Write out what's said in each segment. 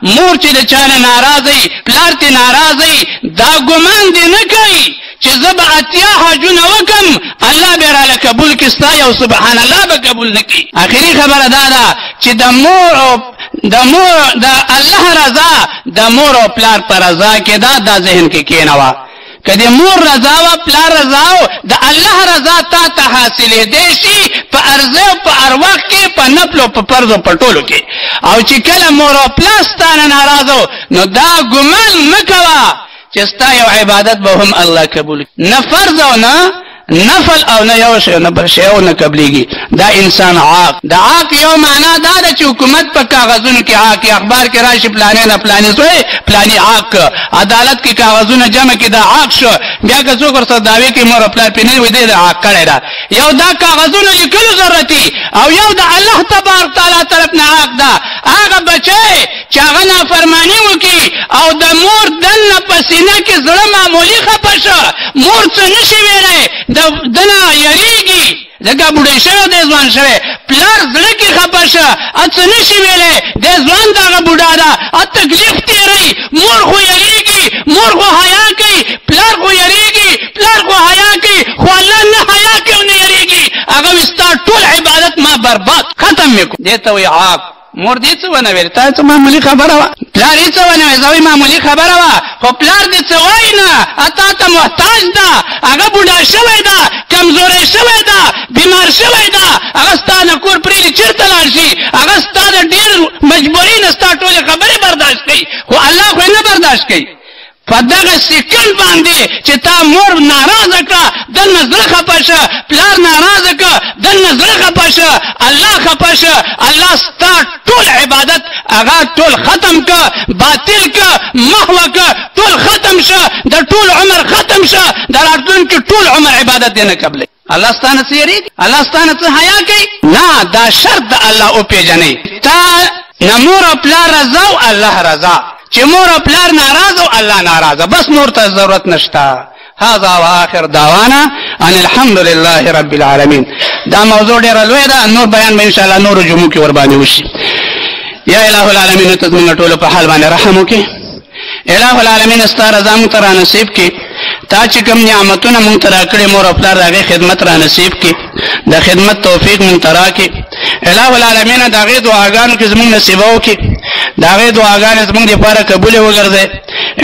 مور چې د چا نه ناراضه وي، پلار ترې ناراضه وي، دا ګمان دې نه کوي چې زه به 80 حجونه وکم الله به راله قبول کړي، ستا یو سبحان الله به قبول نه کړي. اخري خبره دا ده چې د مور او د مور د الله رضا د مور او پلار په رضا کې ده، دا ذهن کې کېنوه. که د مور رضا وه، پلار رضا و، د الله رضا تا ته حاصلېدی شي په عرضه او په هر وخت کې، په نفل او په فرض او په ټولو کې. او چې کله مور او پلار ستا نه ناراضه، نو دا ګمان مه کوه چې ستا یو عبادت به هم الله قبول، نه فرض او نه نفل او نه یو شی نه بل شی او نه قبلېږي. دا انسان عاق. د عاق یو معنا دا ده چې حکومت په کاغذونو کې عاق، اخبار کې راشي پلانې نه پلانې سوی پلانې عاق، عدالت کې کاغذونه جمع کې دا عاق شو، بیا که څوک ورسره دعوې کوي مور او پلار پرې نه وي، دی د عاق کړی ده. یو دا کاغذونو لیکلو ضرورت، او یو د الله تبارک تعالی طرف نه عاق ده. هغه بچی چې هغه نافرماني وکړي او د مور دننه په سینه کې زړه معمولي خفه شه، مور څه نشي ویلی، دنه یریږي ځکه بوډۍ شوی دی، ځوان شوی، پلار زړه کې خفه شه، څه نشي ویلی، دی ځوان د هغه بوډا ده، تکلیف تېروي، مور خو یریږي، مور خو حیا کوي، پلار خو یریږي، پلار خو حیا کوي، خو الله نه حیا کوي او نه یریږي. هغه وایي ستا ټول عبادت ما برباد ختم مې کړو. دې ته وایي عاق. مور دې څه ونه ویل، تا څه معمولي خبره وه، پلار یې څه ونه ویل، زه معمولي خبره وه، خو پلار دې څه وایي نه، تا ته محتاج ده، هغه بوډا شوی ده، کمزوری شوی ده، بیمار شوی ده، هغه ستا نه کور پرېږدي چېرته لاړ شي، هغه ستا د ډېر مجبوري نه ستا ټولې خبرې برداشت کوي، خو الله خو یې نه برداشت کوي. په دغه سیکنډ باندې چې تا مور ناراضه کړه، دننه زړه خفه شه، پلار ناراضه کړه، دننه زړه خفه شه، الله خفه شه، الله ستا ټول عبادت هغه ټول ختم که، باطل که، محوه که، ټول ختم شه، د ټول عمر ختم شه، د راتلونکي ټول عمر عبادت دې نه قبلوي. الله ستا نه څه یریږي؟ الله ستا نه څه حیا کوي؟ نه، دا شرط د الله وپېژنئ. تا نه مور او پلار رضا او الله رضا، چې مور او پلار ناراضه او الله ناراضه، بس نور ته ضرورت نشته. هذا واخر دعوانا ان الحمد لله رب العالمین. دا موضوع ډیره لویه ده، نور بیان به ان شاء الله نورو جمعو کې ورباندې وشي. یا اله العالمین، ته زموږ ټولو په حال باندې رحم وکړي. اله العالمین، ستا رضا موږ ته را نصیب کړي. تا چې کوم نعمتونه مونږ ته راکړي، مور او پلار د هغې خدمت را نصیب کړي، د خدمت توفیق مونږ ته راکړي. اله العالمین، د هغې دعاګانو کې زموږ نصیبه وکړي، د هغې دعاګانې زموږ دپاره قبولې وګرځي.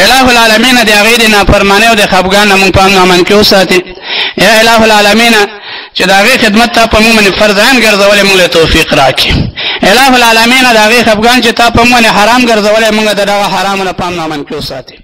اله العالمین، د هغې د نافرمانۍ او د خفګان نه مونږ په امن امان کې وساتي. یا اله العالمین، چې د هغې خدمت تا په مونږ باندې فرض عین ګرځولی، مونږ له توفیق راکړي. اله العالمین، د هغې خفګان چې تا په مونږ باندې حرام ګرځولی، مونږ د دغه حرامو نه په امن امان کې وساتي.